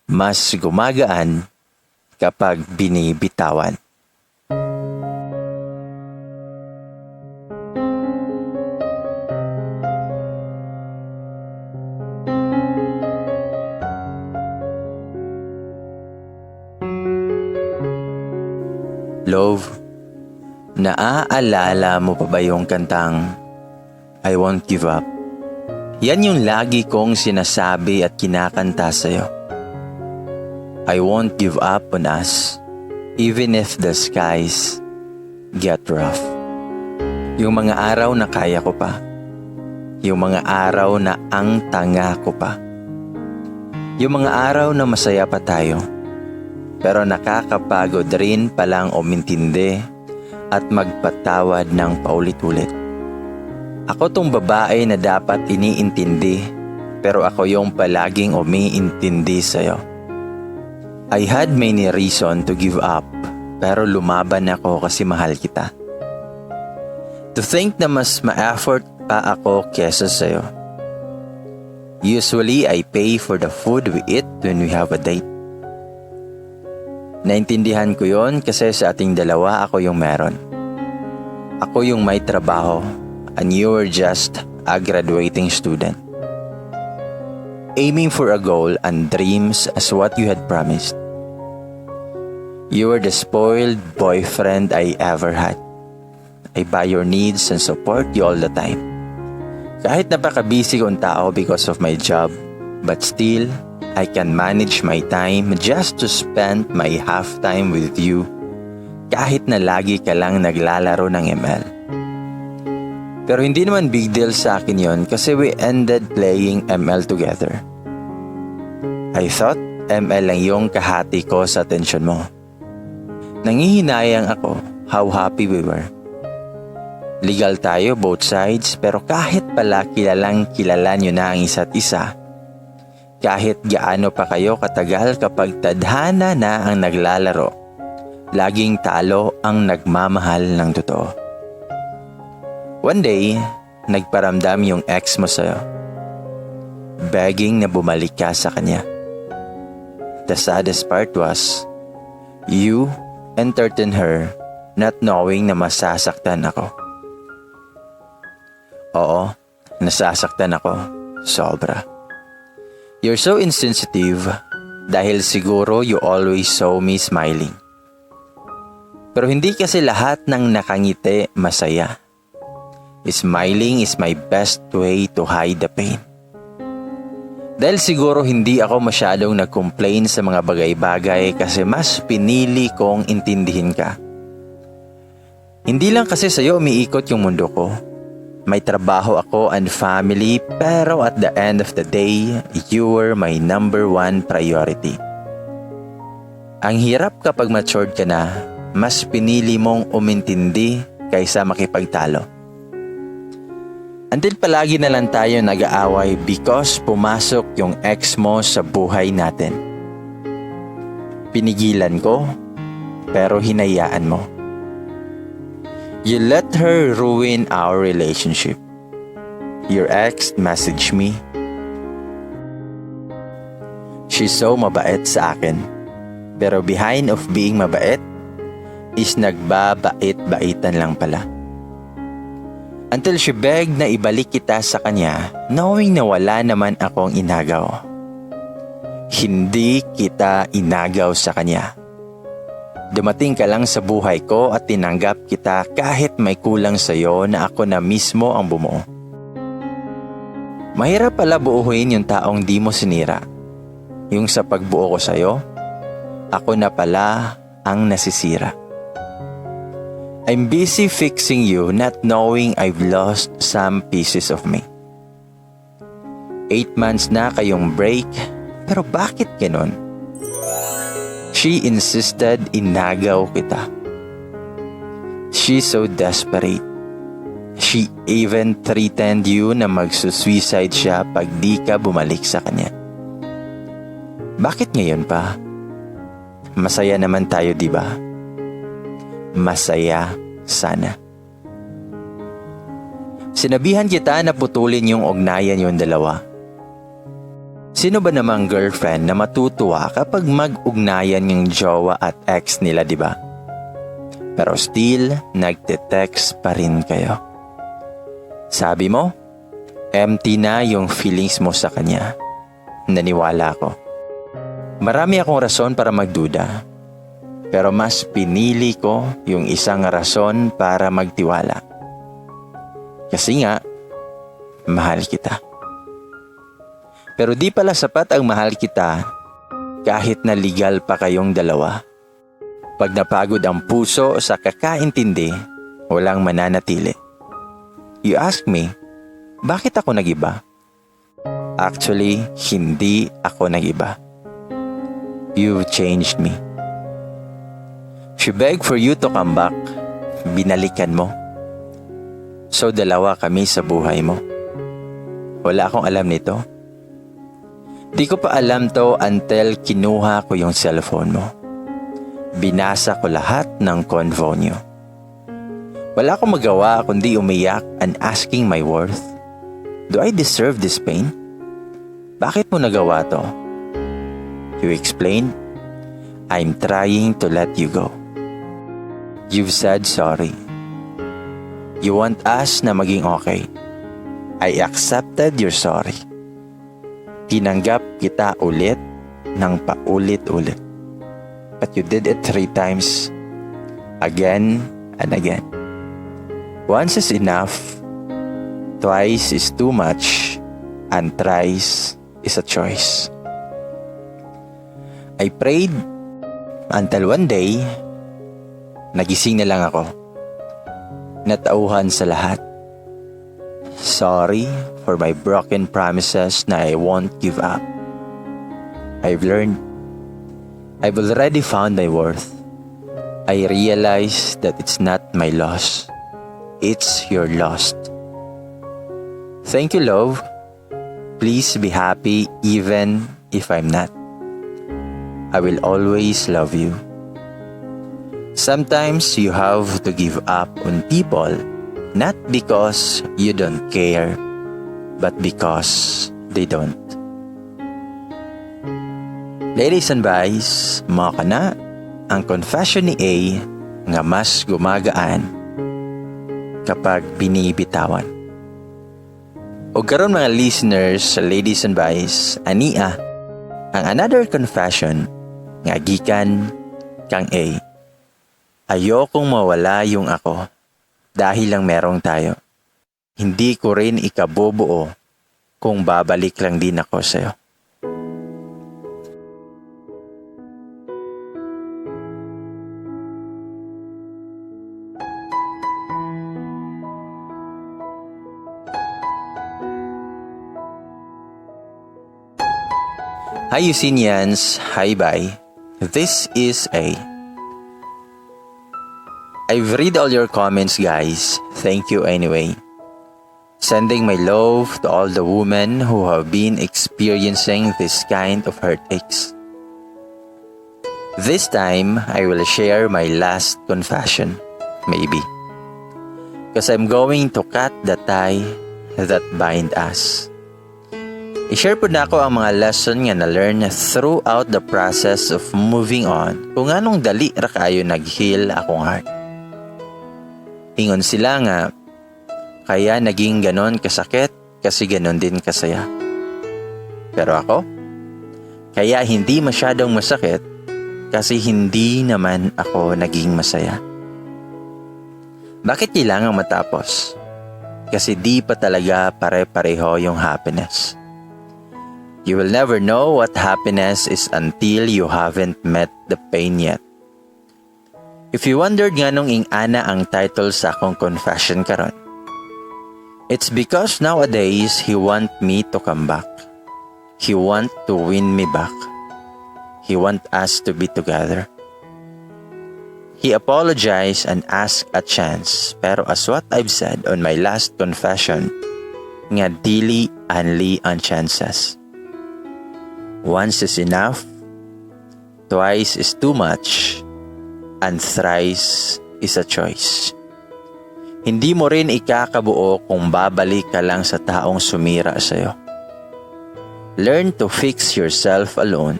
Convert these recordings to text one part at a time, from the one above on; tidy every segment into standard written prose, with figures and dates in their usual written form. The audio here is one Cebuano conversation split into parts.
Mas gumagaan kapag binibitawan. Love, naaalala mo pa ba yung kantang "I Won't Give Up"? Yan yung lagi kong sinasabi at kinakanta sa'yo. I won't give up on us, even if the skies get rough. Yung mga araw na kaya ko pa. Yung mga araw na ang tanga ko pa. Yung mga araw na masaya pa tayo. Pero nakakapagod rin palang umintindi at magpatawad ng paulit-ulit. Ako tong babae na dapat iniintindi, pero ako yung palaging umiintindi sa'yo. I had many reason to give up, pero lumaban ako kasi mahal kita. To think na mas ma-effort pa ako kesa sa'yo. Usually, I pay for the food we eat when we have a date. Naintindihan ko yon kasi sa ating dalawa, ako yung meron. Ako yung may trabaho and you were just a graduating student, aiming for a goal and dreams as what you had promised. You were the spoiled boyfriend I ever had. I buy your needs and support you all the time. Kahit napaka-busy kong tao because of my job, but still, I can manage my time just to spend my half time with you kahit na lagi ka lang naglalaro ng ML. Pero hindi naman big deal sa akin yon kasi we ended playing ML together. I thought ML lang yung kahati ko sa atensyon mo. Nanghihinayang ako how happy we were. Legal tayo both sides, pero kahit pala kilalang kilala nyo na ang isa't isa, kahit gaano pa kayo katagal, kapag tadhana na ang naglalaro, laging talo ang nagmamahal ng totoo. One day, nagparamdam yung ex mo sa'yo, begging na bumalik ka sa kanya. The saddest part was, you entertained her not knowing na masasaktan ako. Oo, nasasaktan ako. Sobra. You're so insensitive dahil siguro you always saw me smiling. Pero hindi kasi lahat ng nakangiti masaya. Smiling is my best way to hide the pain. Dahil siguro hindi ako masyadong nag-complain sa mga bagay-bagay kasi mas pinili kong intindihin ka. Hindi lang kasi sa'yo umiikot yung mundo ko. May trabaho ako and family, pero at the end of the day, you were my number one priority. Ang hirap kapag matured ka na, mas pinili mong umintindi kaysa makipagtalo. Until palagi na lang tayo nag-aaway because pumasok yung ex mo sa buhay natin. Pinigilan ko, pero hinayaan mo. You let her ruin our relationship. Your ex messaged me. She's so mabait sa akin. Pero behind of being mabait is nagbabait-baitan lang pala. Until she begged na ibalik kita sa kanya, knowing na wala naman akong inagaw. Hindi kita inagaw sa kanya. Dumating ka lang sa buhay ko at tinanggap kita kahit may kulang sa'yo na ako na mismo ang bumuo. Mahirap pala buuhin yung taong di mo sinira. Yung sa pagbuo ko sa'yo, ako na pala ang nasisira. I'm busy fixing you, not knowing I've lost some pieces of me. 8 months na kayong break, pero bakit ganon? She insisted inagaw kita. She's so desperate. She even threatened you na magsusuicide siya pag di ka bumalik sa kanya. Bakit ngayon pa? Masaya naman tayo, di ba? Masaya sana. Sinabihan kita na putulin yung ugnayan yung dalawa. Sino ba namang girlfriend na matutuwa kapag mag-ugnayan yung jowa at ex nila, di ba? Pero still, nagte-text pa rin kayo. Sabi mo, empty na yung feelings mo sa kanya. Naniwala ako. Marami akong rason para magduda. Pero mas pinili ko yung isang rason para magtiwala. Kasi nga, mahal kita. Pero di pala sapat ang mahal kita kahit na legal pa kayong dalawa. Pag napagod ang puso sa kakaintindi, walang mananatili. You ask me, bakit ako nag-iba? Actually, hindi ako nag-iba. You've changed me. She begged for you to come back. Binalikan mo. So dalawa kami sa buhay mo. Wala akong alam nito. Di ko pa alam to until kinuha ko yung cellphone mo. Binasa ko lahat ng convo niyo. Wala akong magawa kundi umiyak and asking my worth. Do I deserve this pain? Bakit mo nagawa to? You explained, "I'm trying to let you go." You've said sorry. You want us na maging okay. I accepted your sorry. Tinanggap kita ulit ng paulit-ulit. But you did it three times. Again and again. Once is enough. Twice is too much. And thrice is a choice. I prayed until one day, nagising na lang ako. Natauhan sa lahat. Sorry for my broken promises na I won't give up. I've learned. I've already found my worth. I realize that it's not my loss. It's your loss. Thank you, love. Please be happy even if I'm not. I will always love you. Sometimes you have to give up on people not because you don't care, but because they don't. Ladies and boys, mao kana ang confession ni A nga mas gumagaan kapag binibitawan. O karon, mga listeners sa Ladies and Boys, ania ang another confession nga gikan kang A. Ayokong mawala yung ako dahil lang merong tayo. Hindi ko rin ikabubuo kung babalik lang din ako sa'yo. Hi Eugenians, hi bye. This is A. I've read all your comments, guys. Thank you anyway. Sending my love to all the women who have been experiencing this kind of heartaches. This time, I will share my last confession, maybe. Because I'm going to cut the tie that bind us. I-share pud nako ang mga lesson nga na-learn throughout the process of moving on kung anong dali ra kayo nag-heal akong heart. Ingon sila nga, kaya naging ganon kasakit kasi ganon din kasaya. Pero ako, kaya hindi masyadong masakit kasi hindi naman ako naging masaya. Bakit kailangang matapos? Kasi di pa talaga pare-pareho yung happiness. You will never know what happiness is until you haven't met the pain yet. If you wondered nganong ing-ana ang title sa akong confession karon, it's because nowadays he want me to come back. He want to win me back. He want us to be together. He apologized and asked a chance, pero as what I've said on my last confession, nga dili only on chances. Once is enough, twice is too much, and thrice is a choice. Hindi mo rin ikakabuo kung babalik ka lang sa taong sumira sa'yo. Learn to fix yourself alone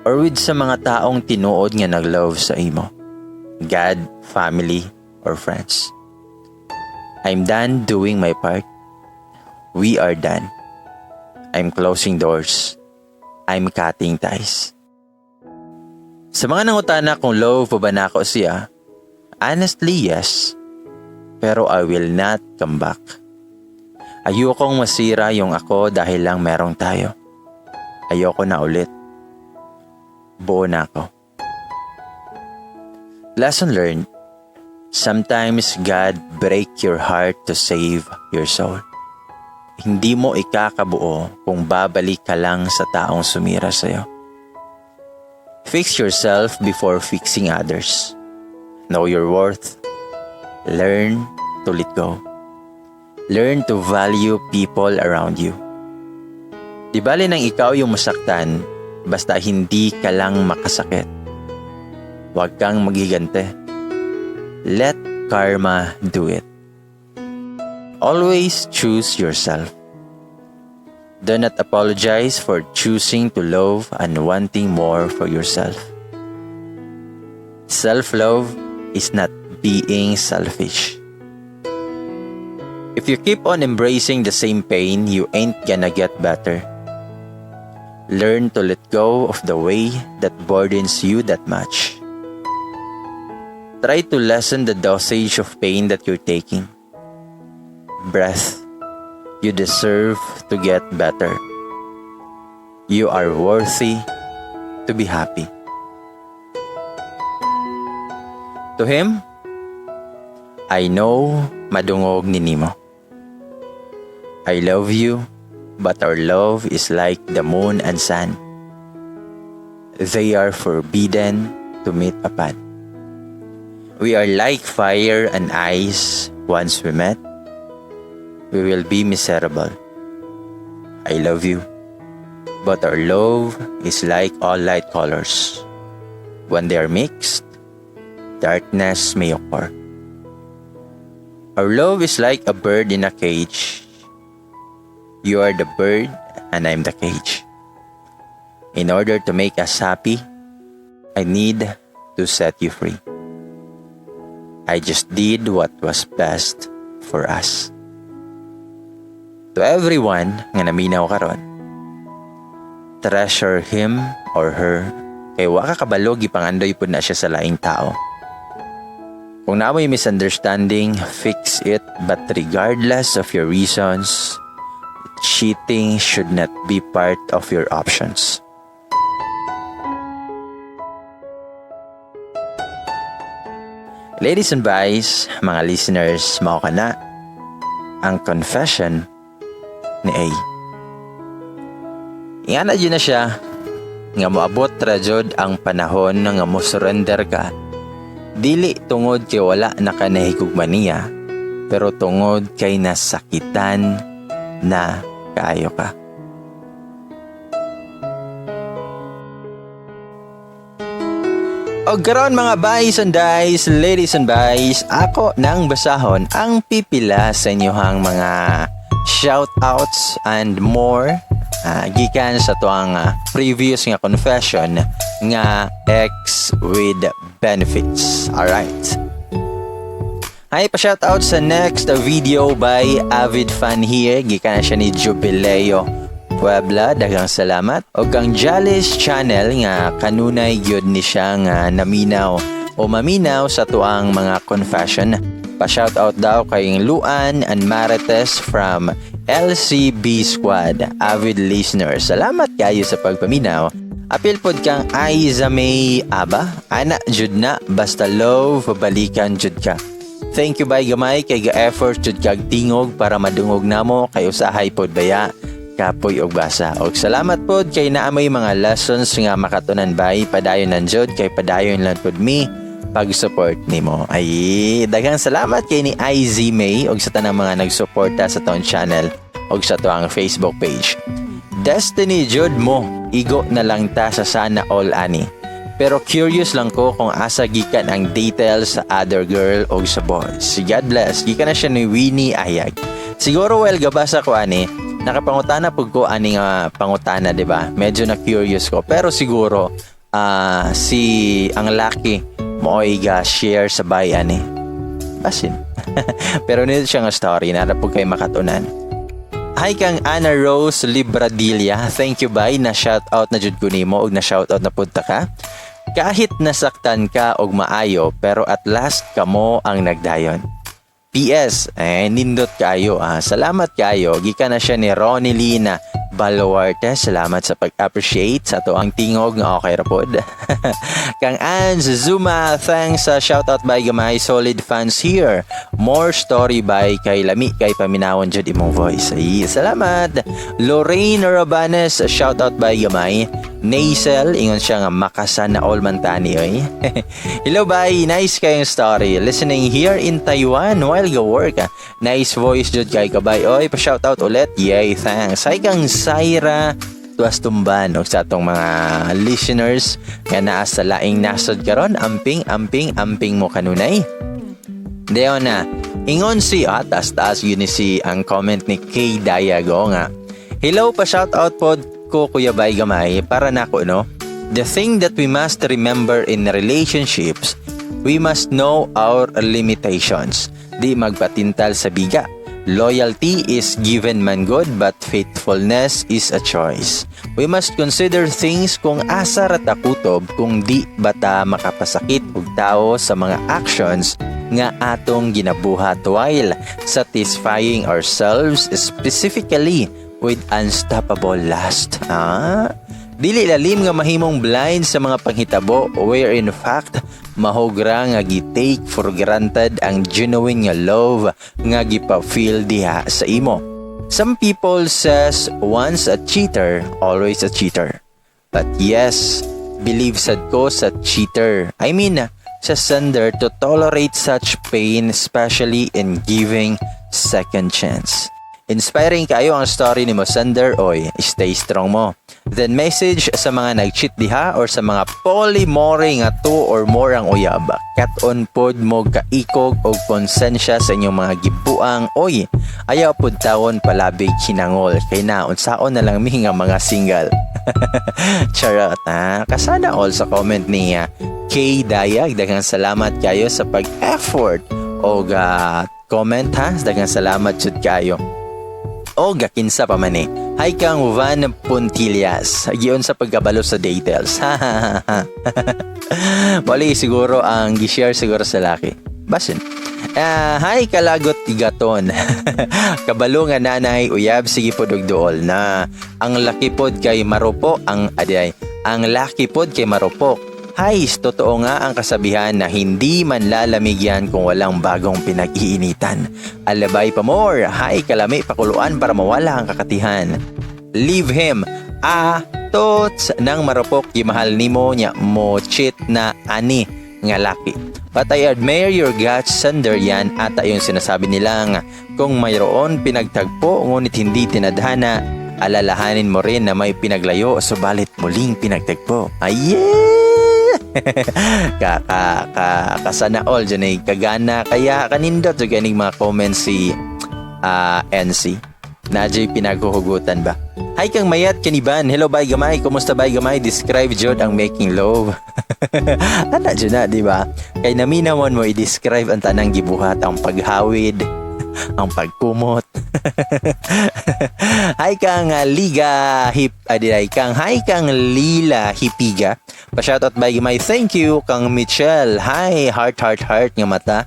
or with sa mga taong tinuod nga nag-love sa imo. God, family, or friends. I'm done doing my part. We are done. I'm closing doors. I'm cutting ties. Sa mga nangutana kung love pa ba nako siya, honestly, yes. Pero I will not come back. Ayokong masira yung ako dahil lang merong tayo. Ayoko na ulit. Buo na ako. Lesson learned. Sometimes God break your heart to save your soul. Hindi mo ikakabuo kung babalik ka lang sa taong sumira sa'yo. Fix yourself before fixing others. Know your worth. Learn to let go. Learn to value people around you. Di bale nang ikaw yung masaktan, basta hindi ka lang makasakit. Huwag kang maghigante. Let karma do it. Always choose yourself. Do not apologize for choosing to love and wanting more for yourself. Self-love is not being selfish. If you keep on embracing the same pain, you ain't gonna get better. Learn to let go of the way that burdens you that much. Try to lessen the dosage of pain that you're taking. Breath. You deserve to get better. You are worthy to be happy. To him, I know madungog ni nimo. I love you, but our love is like the moon and sun. They are forbidden to meet upon. We are like fire and ice. Once we met, we will be miserable. I love you, but our love is like all light colors. When they are mixed, darkness may occur. Our love is like a bird in a cage. You are the bird and I'm the cage. In order to make us happy, I need to set you free. I just did what was best for us. To everyone nga naminaw karon, treasure him or her kay wa ka kabalo gipangandoy pud na siya sa laing tao. Kung naa moy misunderstanding, fix it, but regardless of your reasons, cheating should not be part of your options. Ladies and guys, mga listeners, mao ka na ang confession ni A. Ingana jud na siya nga moabot ra jud ang panahon nga mo surrender ka. Dili tungod kay wala na ka nahigugma niya, pero tungod kay nasakitan na kaayo ka. Og karon, mga bays and days, ladies and guys, ako nang basahon ang pipila sa inyohang mga shout-outs and more gikan sa tuang previous nga confession nga ex with benefits. Alright. Hi, pa-shoutout sa next video by Avid Fan here. Gikan na siya ni Jubileo Puebla. Daghang salamat. Og kang Jalis Channel nga kanunay gyud ni siya nga naminaw o maminaw sa tuang mga confession. Pa-shoutout daw kay Luan and Marites from LCB Squad, avid listener. Salamat kayo sa pagpaminaw. Apil pod kang Aiza May Aba. Ana jud na, basta love balikan jud ka. Thank you, bay gamay kay ga-effort jud kag tingog para madungog namo kay usahay pod baya kapoy og basa. Og salamat pod kay naa moy mga lessons nga makatunan, bay, padayon nan jud kay padayon lang pod mi pag-support nimo. Ay, daghang salamat kay ni IZ May og sa tanang mga nagsuporta sa atong channel og sa tuang Facebook page. Destiny jud mo, igo na lang ta sa sana all ani. Pero curious lang ko kung asa gikan ang details sa other girl o sa boys. God bless. Gikan na siya ni Winnie Ayag. Siguro while gabasa ko ani, Nakapangutana pud ko ani nga pangutana, di ba? Medyo na curious ko. Pero siguro si ang laki mo'y ga share sa bayan eh. Basin. Pero nito siya nga story na pud kay makatunan. Hi kang Ana Rose Libradilla. Thank you, bay, na shout out na jud ko nimo og na shout out na pud ta ka. Kahit nasaktan ka og maayo, pero at last kamo ang nagdayon. PS, eh, nindot kayo. Ah, salamat kayo. Gikan na siya ni Ronnie Lina Baluarte. Salamat sa pag-appreciate sa atoang tingog nga okay ra pod. Kang Ans Zuma, thanks sa shoutout, bay gamay. Solid fans here. More story, bay, kay lami kay paminawon jud imong voice. Ay, salamat. Lorraine Rabanes, shoutout, bay gamay. Nasel, ingon siya nga makasana all man tani oy. Hello bay, nice kayong story. Listening here in Taiwan while go work. Ah. Nice voice jud kay kabay. Oy, pa shoutout ulit. Yay, thanks. Hi kang Zaira Tuas Tumban og sa atong mga listeners nga naa sa laing nasod karon, amping, amping, amping mo kanunay. Dayon na, ingon si taas taas yun ni si ang comment ni Kay Dayago nga. Hello, pa shoutout pod ko, Kuya Bay Gamay, para nako, no. The thing that we must remember in relationships, we must know our limitations. Di magpatintal sa biga. Loyalty is given man gud, but faithfulness is a choice. We must consider things kung asa ra ta kutob, kung di ba ta makapasakit og tao sa mga actions nga atong ginabuhat while satisfying ourselves, specifically with unstoppable lust. Ah, dili lalim nga mahimong blind sa mga panghitabo where in fact mahugra nga gi-take for granted ang genuine nga love nga gipa-feel diha sa imo. Some people says once a cheater, always a cheater. But yes, believe sad ko sa cheater. I mean, sa sender to tolerate such pain, especially in giving second chance. Inspiring kayo ang story ni mo, sender, oy. Stay strong mo. Then message sa mga nag-cheat diha or sa mga polyamory nga two or more ang uyab. Kat-on pod mo kaikog og konsensya sa inyong mga gibuang oy. Ayaw pod tawon palabig hinangol kay na unsaon na lang mi nga mga single. Charot ha. Kasana all sa comment ni Kay Dayag. Daghang salamat kayo sa pag-effort og comment ha. Daghang salamat jud kayo. O gakinsa pa man eh. Hi kang Van Puntillas. Giyon sa pagkabalo sa details. Mali siguro ang gi-share siguro sa laki. Basin. Ah, hi kalagot gaton. Kabalo nga nanay uyab, sige pod og duol na. Ang laki pod kay marupo ang aday. Ang laki pod kay marupok. Hay, totoo nga ang kasabihan na hindi man lalamig yan kung walang bagong pinag-iinitan. Alabay pa more. Hay, kalami pakuluan para mawala ang kakatihan. Leave him. Ah, tots nang marupok gimahal nimo nya mo cheat na ani nga laki. But I admire your guts, sender. Yan ata yung sinasabi nilang kung mayroon pinagtagpo ngunit hindi tinadhana, alalahanin mo rin na may pinaglayo subalit muling pinagtagpo. Ay, ka ka ka kasana all dyan eh kagana kaya kanindot so ganing mga comments si NC na pinaghuhugutan ba. Hi kang Mayat Kaniban. Hello, bay gamay. Kumusta, bay gamay? Describe jud ang making love. Ana jud na, di ba? Kay naminawon mo i-describe ang tanang gibuhat, ang paghawid, ang pagkumot. Hi kang Liga Hip adiray kang hi kang Lila Hipiga. Pa-shoutout, bay gamay. Thank you kang Michelle. Hi, heart, heart, heart nga mata.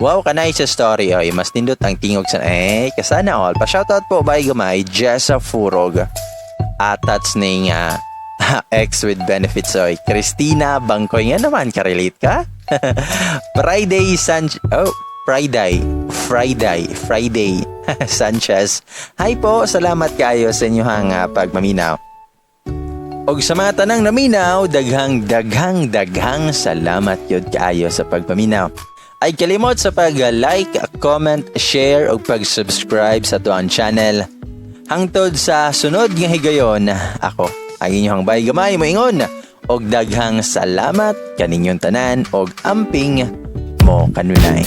Wow, kanay sa story oy, mas nindot ang tingog sa eh kasana all. Pa-shoutout po, bay gamay, Jessa Furog. Atats ning ex with benefits oy. Christina Bangkoy nga naman ka-relate ka? Friday San Oh, Friday, Friday, Friday Sanchez. Hi po, salamat kayo sa inyong pagmaminaw. Og sa mga tanang naminaw, daghang daghang daghang salamat yun kaayo sa pagpaminaw. Ay kalimot sa pag-like, comment, share ug pag-subscribe sa atuang channel. Hangtod sa sunod nga higayon, ako ang inyong bay gamay moingon og daghang salamat kaninyong tanan og amping mo kanunay.